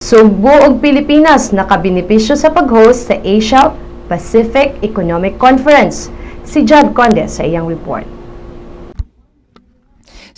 Sugbo ug Pilipinas nakabenepisyo sa pag-host sa Asia Pacific Economic Conference. Si Jad Conde sa iyang report.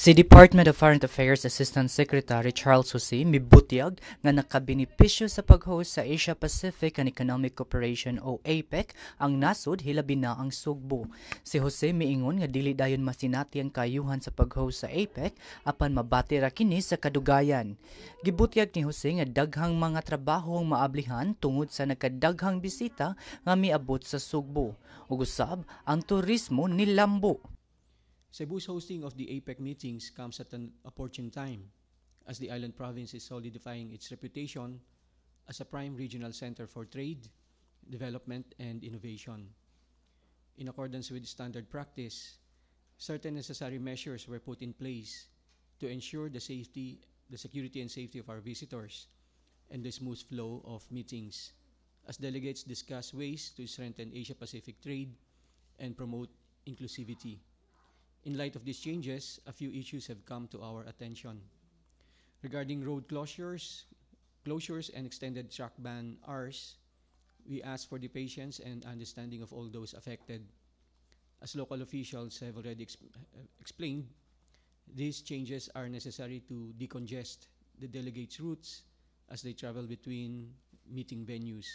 Si Department of Foreign Affairs Assistant Secretary Charles Jose mibutyag nga nakabenepisyo sa pag-host sa Asia Pacific and Economic Cooperation o APEC ang nasod, hilabi na ang Sugbo. Si Jose miingon nga dili dayon masinati ang kayuhan sa pag-host sa APEC apan mabati ra kini sa kadugayan. Gibutyag ni Jose nga daghang mga trabaho ang maablihan tungod sa nagkadaghang bisita nga miabot sa Sugbo. Ug usab ang turismo nilambo. Cebu's hosting of the APEC meetings comes at an opportune time, as the island province is solidifying its reputation as a prime regional center for trade, development, and innovation. In accordance with standard practice, certain necessary measures were put in place to ensure the security and safety of our visitors and the smooth flow of meetings, as delegates discuss ways to strengthen Asia-Pacific trade and promote inclusivity. In light of these changes, a few issues have come to our attention. Regarding road closures and extended truck ban hours, we ask for the patience and understanding of all those affected. As local officials have already explained, these changes are necessary to decongest the delegates' routes as they travel between meeting venues.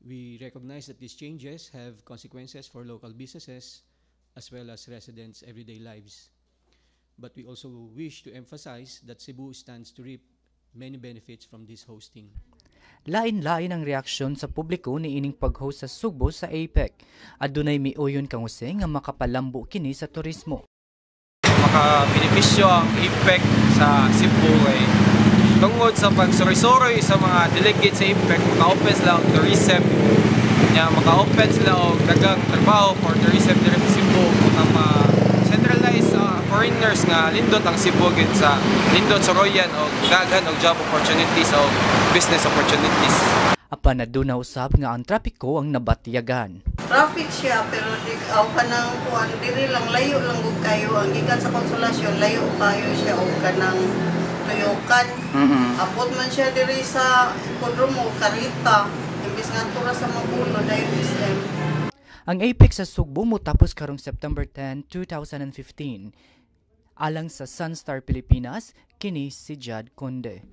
We recognize that these changes have consequences for local businesses as well as residents' everyday lives. But we also wish to emphasize that Cebu stands to reap many benefits from this hosting. Lain-lain ang reaksyon sa publiko niining pag-host sa Sugbo sa APEC. Adunay miuyon kang Jose nga makapalambo kini sa turismo. Makabenepisyo ang APEC sa Cebu kay tungod sa pagsuroy-suroy sa mga delegate sa APEC, maka-open sila og tourism nya, maka-open sila og daghang trabaho for tourism diri sa Cebu, maka ma-centralize sa foreigners nga lindot ang Cebu gid sa lindot suroyan og daghan og job opportunities o business opportunities. Apan aduna usab nga ang trapiko ang nabatyagan. Traffic siya, pero di aw kanang kuan diri lang, layo lang gud kayo ang gikan sa Consolacion, layo kayo siya og kanang Tuyokan. Abot man siya diri sa Hipodromo, Carita, imbes nga ra sa Mabolo dayon SM. Ang APEC sa Sugbo motapos karong September 10, 2015. Alang sa Sunstar Pilipinas, kini si Jad Conde.